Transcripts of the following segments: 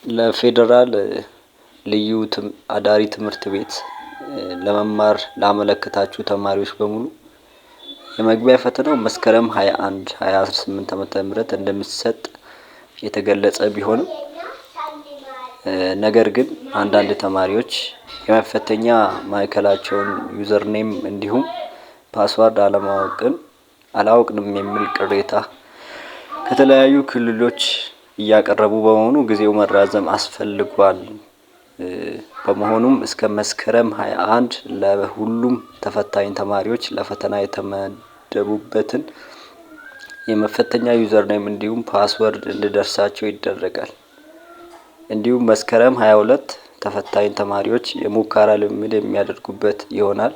ለፌደራል ልዩ አዳሪ ትምህርት ቤት ለመማር ላመለከታችሁ ተማሪዎች በሙሉ የመግቢያ ፈተናው መስከረም 21 2018 ዓመተ ምህረት እንደሚሰጥ የተገለጸ ቢሆንም፣ ነገር ግን አንዳንድ ተማሪዎች የመፈተኛ ማዕከላቸውን username እንዲሁም password አለማወቅን አላወቅንም የሚል ቅሬታ ከተለያዩ ክልሎች እያቀረቡ በመሆኑ ጊዜው መራዘም አስፈልጓል። በመሆኑም እስከ መስከረም 21 ለሁሉም ተፈታኝ ተማሪዎች ለፈተና የተመደቡበትን የመፈተኛ username እንዲሁም password እንዲደርሳቸው ይደረጋል። እንዲሁም መስከረም 22 ተፈታኝ ተማሪዎች የሙከራ ልምምድ የሚያደርጉበት ይሆናል።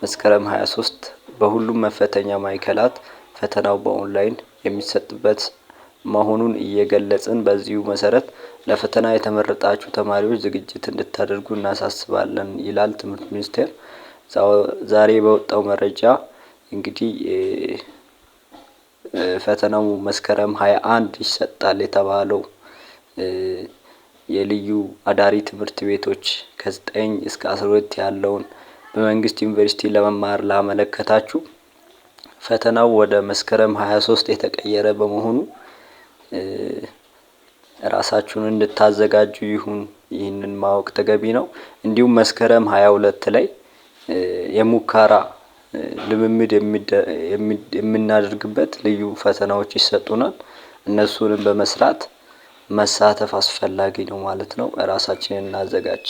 መስከረም 23 በሁሉም መፈተኛ ማዕከላት ፈተናው በኦንላይን የሚሰጥበት መሆኑን እየገለጽን፣ በዚሁ መሰረት ለፈተና የተመረጣችሁ ተማሪዎች ዝግጅት እንድታደርጉ እናሳስባለን ይላል ትምህርት ሚኒስቴር። ዛሬ በወጣው መረጃ እንግዲህ ፈተናው መስከረም 21 ይሰጣል የተባለው የልዩ አዳሪ ትምህርት ቤቶች ከ9 እስከ 12 ያለውን በመንግስት ዩኒቨርሲቲ ለመማር ላመለከታችሁ ፈተናው ወደ መስከረም 23 የተቀየረ በመሆኑ ራሳችሁን እንድታዘጋጁ ይሁን። ይህንን ማወቅ ተገቢ ነው። እንዲሁም መስከረም 22 ላይ የሙከራ ልምምድ የምናደርግበት ልዩ ፈተናዎች ይሰጡናል። እነሱንም በመስራት መሳተፍ አስፈላጊ ነው ማለት ነው። ራሳችንን እናዘጋጅ።